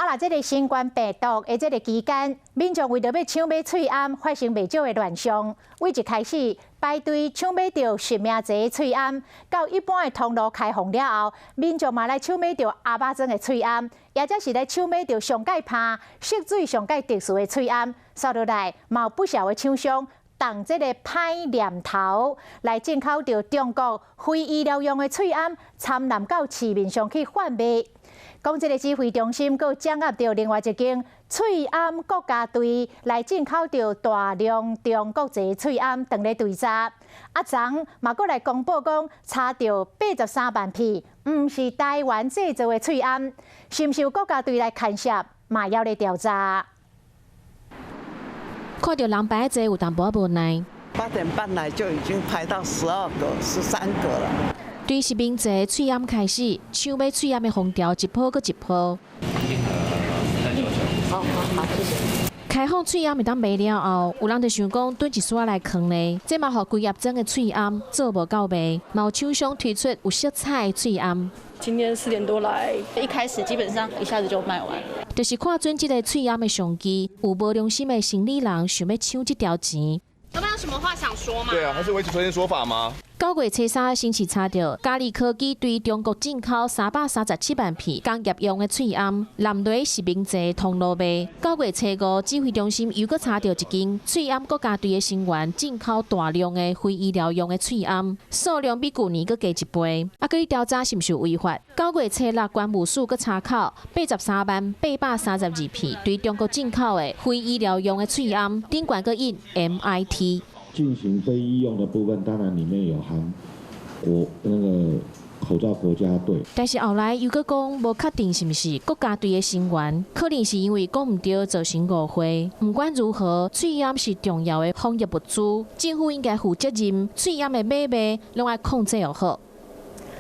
啊，若這个新冠病毒的這个期間，民眾為著欲搶買喙罨，發生袂少的亂象。對一開始排隊搶買著實名制的喙罨，到一般的通路開放了後，民眾嘛來搶買著阿媽裝的喙罨，抑者是來搶買著上蓋拍色水上蓋特殊的喙罨。紲落來嘛有不少的廠商動這个歹念頭來進口著中國非醫療用的喙罨，摻濫到市面上去販賣。講這个指揮中心閣掌握著另外一間喙罨國家隊來進口著大量中國製喙罨，當咧追查。啊，昨嘛閣來公布講查著83萬片，毋是台灣製造的喙罨，是毋是有國家隊來牽涉，嘛猶咧調查。看著人排遮濟，有淡薄仔無奈。 8點半來就已經排到12個、13個了。對實名制喙罨開始，搶買喙罨的風潮一波閣一波。好好好，謝謝。開放喙罨會當賣了後，有人就想講囤一絲來囥咧，這嘛予規盒裝的喙罨做無夠賣，嘛有廠商推出有色彩的喙罨。今天4點多來，一開始基本上一下子就賣完。就是看準這个喙罨的商機，有無良心的生理人想欲搶這條錢。老闆有什麼話想說嗎？對啊，還是維持昨天說法嗎？9月初3先是查著嘉利科技對中國進口337萬片工業用的喙罨，濫來實名制通路賣。9月初5，指揮中心又閣查著一間喙罨國家隊的成員進口大量的非醫療用的喙罨，數量比舊年閣加一倍。啊，閣去調查是毋是有違法？9月初6，關務署閣查扣83萬832片對中國進口的非醫療用的喙罨，頂懸閣印 MIT。進行非醫用的部分，當然裡面有含國那個口罩國家隊。但是後來又閣講無確定是毋是國家隊的成員，可能是因為講毋對造成誤會。毋管如何，喙罨是重要的防疫物資，政府應該負責任，喙罨的買賣攏愛控制好。